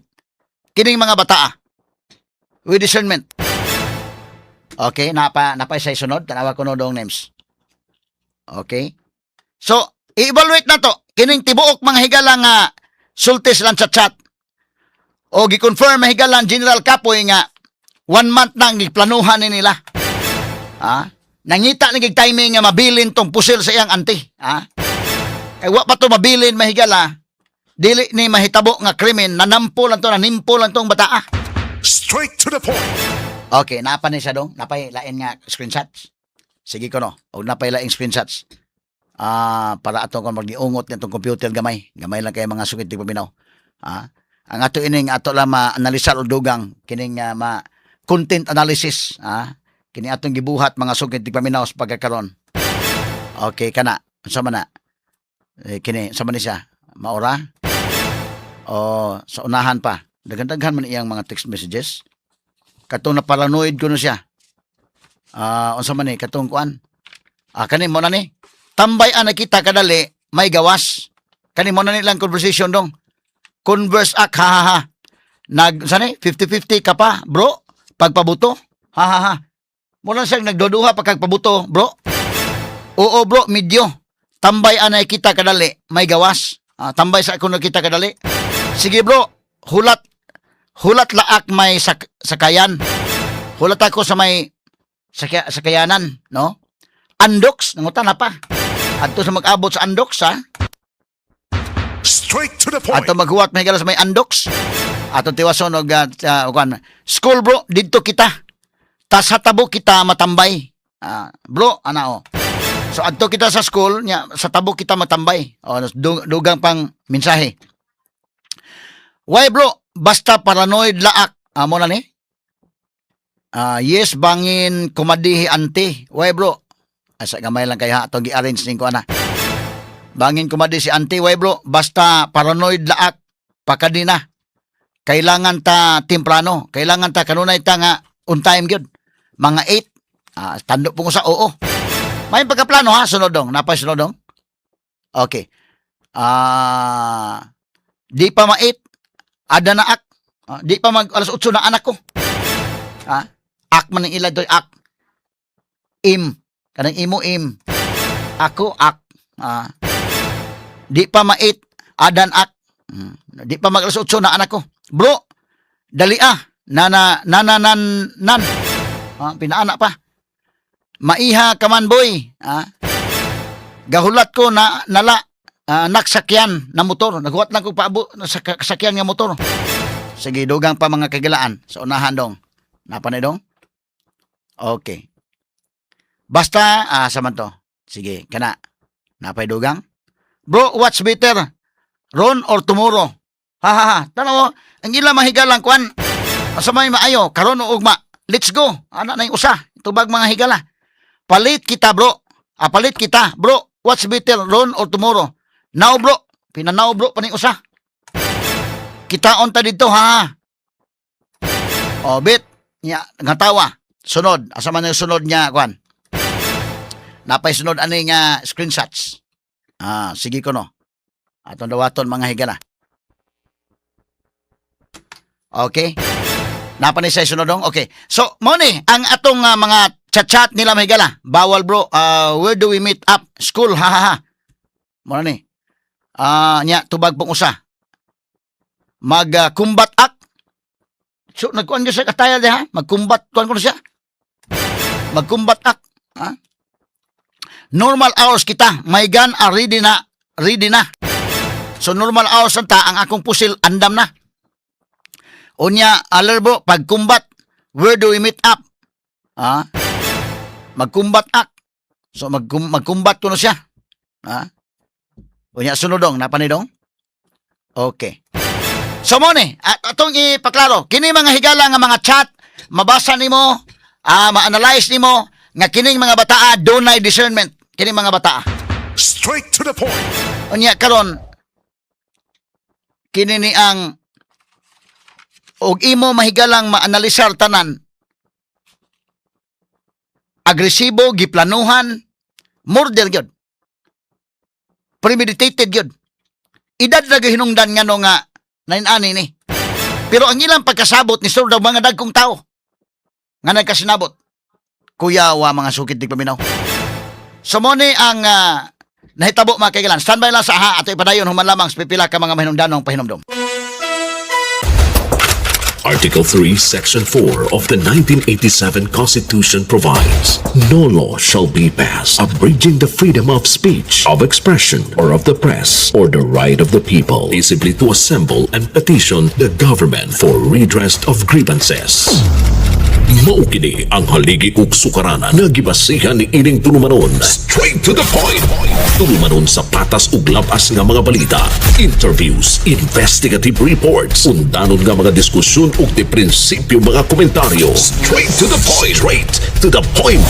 kining mga bata. With discernment. Okay, napa sa isunod, tanawa ko no dong names. Okay. So, i-evaluate na to kining tibuok mga higala nga sultis lang sa chat. O gi-confirm mahigala ang General Capoy nga 1 month na ang giplanuhan ni nila. Ha? Nangita ni timing nga mabilin tong pusil sa iyang auntie. Ha? Kay wa pa to mabilin mahigala. Dili ni mahitabo nga krimen, nanampo lang to, nanimpo lang tong bataa. Straight to the point. Okay, napa ni siya dong. Napay lain nga screenshots. Sige ko no. Og napay laing screenshots. Para ato kon magniungot nitong computer gamay. Gamay lang kay, mga sukit tigpaminaw. Ang ato ining ato lang ma-analisar og dugang kining ma content analysis, kini atong gibuhat, mga sukit tigpaminaw, sa pagkakaron. Okay kana. Unsa man na? Eh, kini unsa man ni siya? Maora? O sa unahan pa. Daghan-daghan man iyang mga text messages. Katong na paranoid ko no siya. Unsa man ni katong kuan? Kani mo na ni. Tambay ana kita kadali, may gawas. Kani mo na ni lang conversation dong. Converse ak, ha ha ha. Nag sa ni 50-50 ka pa, bro. Pagpabuto. Ha ha ha. Mo lang siyang nagduduha pagpabuto, bro. Oo bro, medyo. Tambay anay kita kadali, may gawas. Tambay sa ako kita kadali. Sige bro, hulat hulat laak may sakayan. Hulat ako sa may sakayanan, no? Andoks, nangutan na pa. Adto sa mag-abot sa Andoks, ha? Straight to the point. Ato maghuwat may sa may Andoks. Ato tiwason og kuan. School bro, didto kita. Tas sa tabo kita matambay. Bro, ana o. So adto kita sa school nya, sa tabo kita matambay. O dugang pang mensahe. Why bro, basta paranoid laak. Amo na ni? Yes, bangin kumadihi ante. Why bro? Asa gamay lang kay ha, atong gi-arrange ning ko ana. Bangin kumadi si ante, why bro? Basta paranoid laak pakadina. Kailangan ta temprano, kailangan ta kanunay ta nga on time gyud. Mga 8. Tando po ko sa oo. May pagkaplano ha, sunod dong. Napay sunod dong. Okay. Di pa ma-8. Ada na ak. Di pa mag alas 8 na anak ko. Ak man ang ila doy ak. Im. Kanang imo im. Ako ak. Di pa ma-8. Adan ak. Di pa mag alas 8 na anak ko. Bro, dali ah. Nana, nana, nan, nan. Pinaanak pa. Maiha ka man, boy. Gahulat ko na nala naksakyan na motor. Naghuwat lang ko paabo na sakyan nga motor. Sige, dugang pa, mga kagilaan. Sa unahan dong. Napa na dong? Okay. Basta, sa man to. Sige, kana. Napay dugang? Bro, what's better? Ron or tomorrow? Ha ha ha. Tanaw mo, ang ila mahigalang kuan. Asa may maayo, karon o ugma. Let's go. Ana na yung usa. Tubag, mga higala. Palit kita, bro. Palit kita, bro. What's better, ron or tomorrow? Now, bro. Pinanaw, bro, paning usa. Kita ta dito, ha. O, bit. Nya, nga tawa. Sunod. Asa man yung sunod niya, kuan? Napay sunod ani nga screenshots. Sige ko no. Atong dawaton, mga higala. Okay. Napa ni sa sunod dong? Okay. So, mo ni ang atong mga chat-chat nila, mga higala. Bawal bro. Where do we meet up? School, ha ha ha. Mo na ni. Nya tubag pong usa. Mag combat ak. So nagkuan gyud siya kataya diha, magkumbat kuan ko na siya. Magkumbat ak. Ha? Normal hours kita, may gun are ready na, ready na. So normal hours ta, ang akong pusil andam na. Unya, aler bro, pagkumbat, where do we meet up? Ha? Magkumbat ak. So magkumbat ko na siya. Ha? Unya sunod dong, napa ni dong? Okay. So mo ni, at atong ipaklaro, kini mga higala nga mga chat, mabasa nimo, ma-analyze nimo nga kining mga bataa dunay discernment. Kini mga bataa. Straight to the point. Unya karon kini ni ang og imo mahigalang maanalisar tanan, agresibo, giplanuhan, murder gyud, premeditated gyud. Edad na gihinungdan nga no nga nainani ni, pero ang ilang pagkasabot ni daw mga dagkong tao nga nagkasinabot kuyawa, mga sukit di paminaw. So mo ni ang nahitabo, mga kaigalan. Standby lang sa ha ato ipadayon human lamang sa pipila ka mga mahinungdanong pahinumdom. Article 3, Section 4 of the 1987 Constitution provides, "No law shall be passed abridging the freedom of speech, of expression, or of the press, or the right of the people peaceably to assemble and petition the government for redress of grievances." Mao kini ang haligi ug sukaranan nga gibasihan ni ining tulumanon. Straight to the point. Tulumanon sa patas ug labas nga mga balita, interviews, investigative reports, undanon nga mga diskusyon ug di prinsipyo mga komentaryo. Straight to the point. Straight to the point.